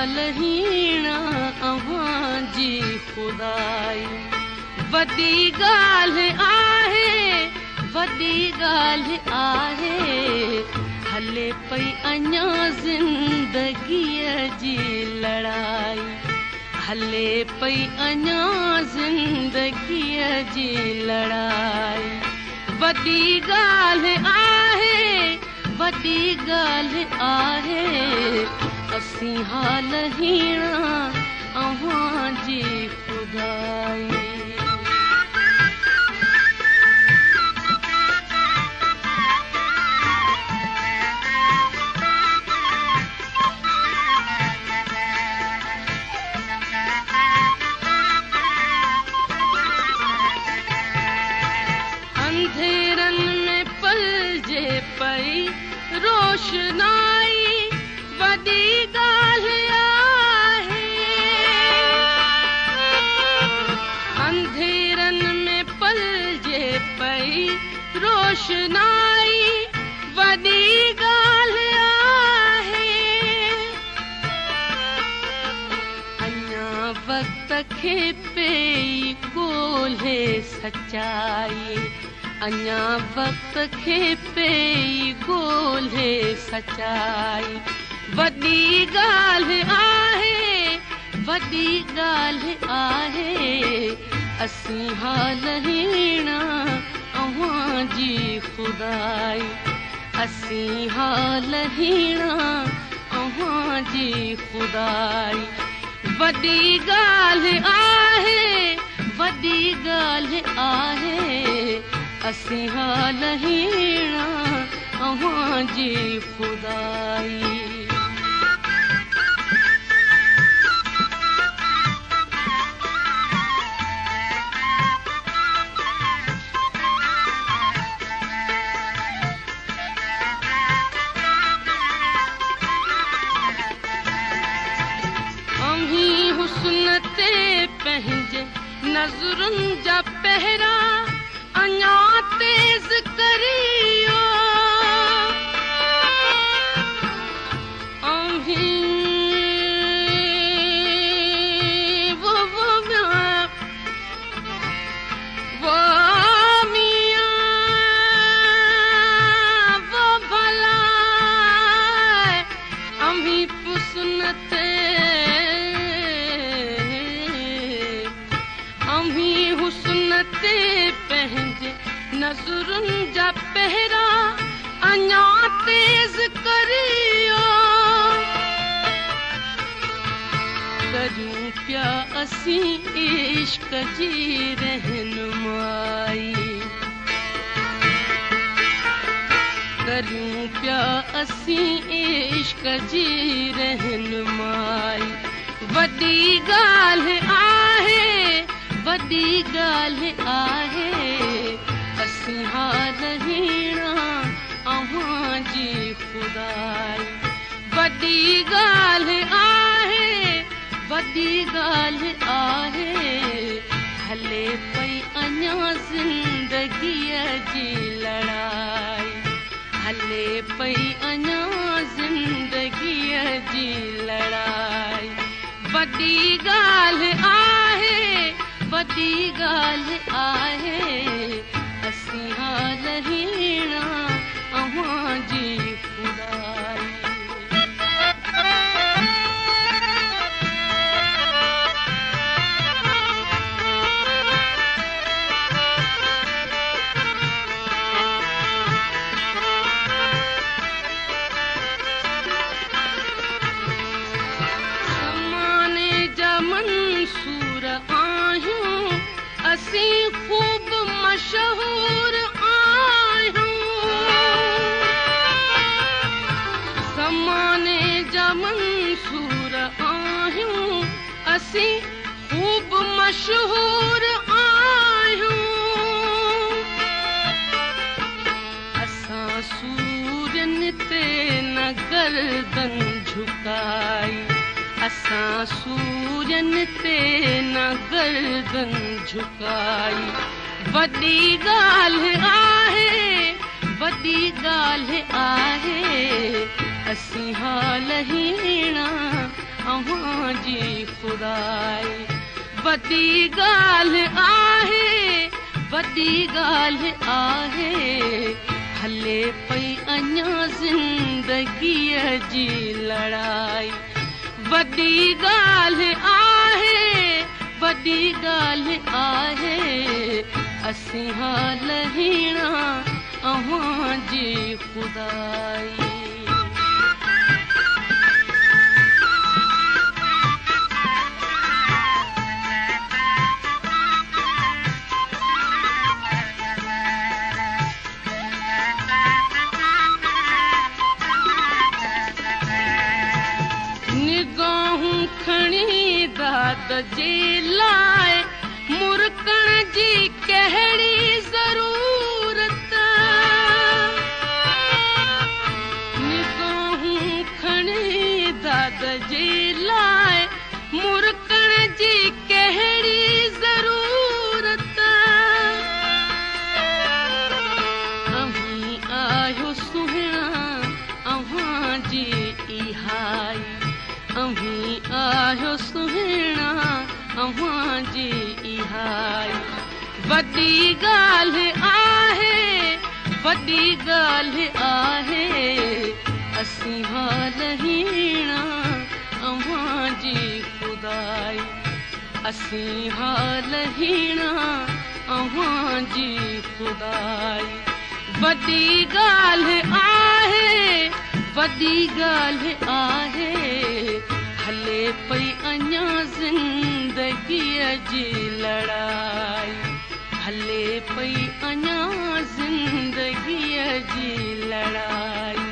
हाल हीणा अव्हां जी ख़ुदाई। वॾी ॻाल्हि आहे, वॾी ॻाल्हि आहे, हले पई अञा ज़िंदगीअ जी लड़ाई। हले पई अञा ज़िंदगीअ जी लड़ाई। वॾी ॻाल्हि आहे, वॾी ॻाल्हि आहे, असीं हाल हीणा अव्हां जी ख़ुदाई। अंधेरनि में पलजे पई रोशनाई, वॾी ॻाल्हि आहे। अंधेरनि में पलजे पई रोशनाई, वॾी ॻाल्हि आहे। अञा वक़्त खे पई ॻोल्हे सचाई, अञा वक़्त खे पई ॻोल्हे सचाई। वॾी ॻाल्हि आहे, वॾी ॻाल्हि आहे, असीं हाल हीणा अव्हां जी ख़ुदाई। असीं हाल हीणा अव्हां जी ख़ुदाई। वॾी ॻाल्हि आहे, वॾी ॻाल्हि आहे, असीं हाल हीणा अव्हां जी ख़ुदाई। अव्हीं हुस्न ते पंहिंजे नज़रुनि जा पहरा अञा तेज़ करियो। अव्हीं वो वो वो मियां वो भला, अव्हीं हुस्न ते, अव्हीं हुस्न ते पंहिंजे नज़रुनि जा पहरा अञा तेज़ करियो। करियूं पिया असीं इश्क जी रहनुमाई, करियूं पिया असीं इश्क जी रहनुमाई। वॾी ॻाल्हि आहे, वॾी ॻाल्हि आहे, असीं हाल हीणा अव्हां जी ख़ुदाई। वॾी ॻाल्हि आहे, वॾी ॻाल्हि आहे, हले पई अञा ज़िंदगीअ जी लड़ाई। हले पई अञा ज़िंदगीअ जी लड़ाई। वॾी ॻाल्हि आहे, वॾी ॻाल्हि आहे, असीं हाल हीणा अव्हां जी ख़ुदाई। ज़माने जा मंसूर आहियूं, असीं ख़ूब मशहूर आहियूं। ज़माने जा मंसूर आहियूं, असीं ख़ूब मशहूर आहियूं। असां सूरनि ते न गर्दन झुकाई, असां सूरनि ते न गर्दन झुकाई। वॾी ॻाल्हि आहे, वॾी ॻाल्हि आहे, असीं हाल हीणा अव्हां ख़ुदाई। वॾी ॻाल्हि आहे, वॾी ॻाल्हि आहे, हले पई अञा ज़िंदगीअ जी लड़ाई। वॾी ॻाल्हि आहे, वॾी ॻाल्हि आहे, असीं हाल हीणा अव्हां जी ख़ुदाई। निगाहूं खणी दाद जे लाइ मुरकण जी कहिड़ी ज़रूरत। निगाहूं खणी दाद जे लाइ मुरकण जी कहिड़ी ज़रूरत। अव्हीं आहियो सुहिणा अव्हां जी इहाई, अव्हीं आहियो सुहिणा अव्हां जी इहाई। वॾी ॻाल्हि आहे, वॾी ॻाल्हि आहे, असीं हाल हीणा अव्हां जी ख़ुदाई। असीं हाल हीणा अव्हां जी ख़ुदाई। वॾी ॻाल्हि आहे, वॾी ॻाल्हि आहे, हले पई अञा ज़िंदगीअ जी लड़ाई। हले पई अञा ज़िंदगीअ जी लड़ाई।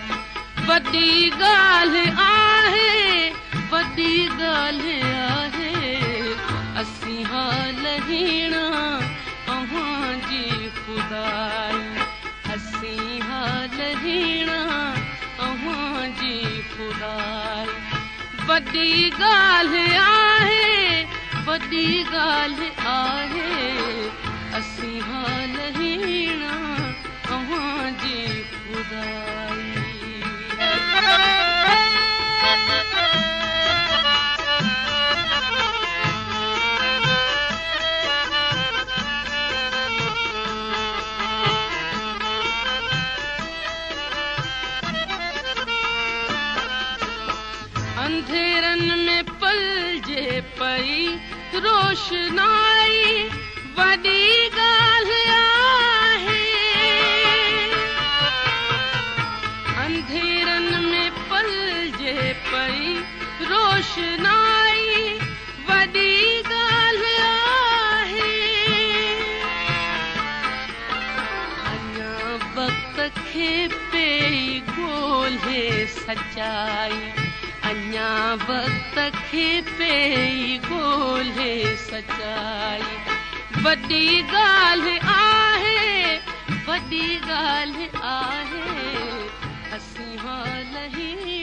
वॾी ॻाल्हि आहे, वॾी ॻाल्हि आहे, असीं हाल हीणा अव्हां जी ख़ुदाई। असीं हाल हीणा अव्हां जी ख़ुदाई। वॾी ॻाल्हि आहे, वॾी ॻाल्हि आहे, असीं हाल हीणा अव्हां जी ख़ुदाई। अंधेरनि में पलजे पई रोशनाई, वॾी ॻाल्हि आहे। अंधेरनि में पलजे पई रोशनाई, वॾी ॻाल्हि आहे। अञा वक़्त खे पई ॻोल्हे सचाई, अञा वक़्त खे पई ॻोल्हे सचाई। वॾी ॻाल्हि आहे, वॾी ॻाल्हि आहे, असीं हाल हीणा।